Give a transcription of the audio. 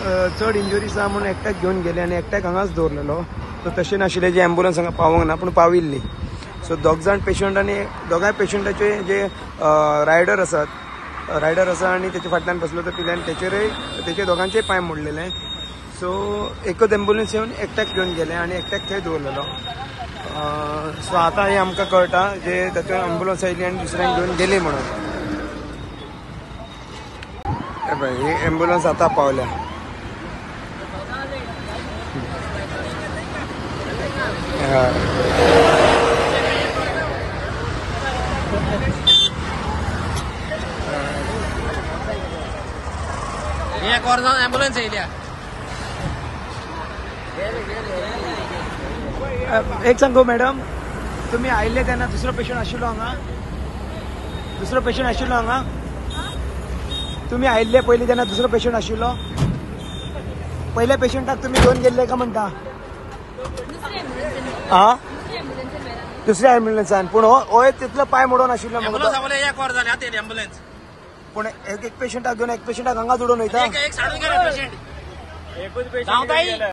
चड इंजुरीज आहा म्हणून एकट्याक घेवन गेले आनी एकट्याक हांगाच दवरलेलो. सो तशें नाशिल्लें जे एम्बुलन्स हांगा पावोंक ना पूण पाविल्ली. सो दोग जाण पेशंट आनी दोगांय पेशंटाचे जे रायडर आसात, रायडर आसा आनी तेच्या फाटल्यान बसलो तो पिल्यान तेचेरय तेचे दोगांचेय पांय मोडलेले. सो एकच एम्बुलन्स येवन एकट्याक घेवन गेले आनी एकट्याक थंय दवरलेलो. सो आतां हें आमकां कळटा जे तातूंत एम्बुलन्स आयली आनी दुसऱ्यांक घेवन गेली म्हणून. हे पळय ही एम्बुलन्स आतां पावल्या. एक वर जावन एम्बुलन्स येयल्या. एक सांगू मॅडम, तुमी आयिल्ले तेन्ना दुसरो पेशंट आशिल्लो हांगा? दुसरो पेशंट आशिल्लो हांगा? तुमी आयिल्ले पयलीं तेन्ना दुसरो पेशंट आशिल्लो? पयल्या पेशंटाक तुमी घेवन गेल्ले का म्हणटा? आं, दुसऱ्या एम्बुलन्सान. पूण हो तितलो पांय मोडून आशिल्लो. एक वर जालें आतां एम्बुलन्स. पूण एक एक पेशंटाक घेवन एक पेशंटाक हांगाच उडोवन वयता. एक साडून गेला पेशंट.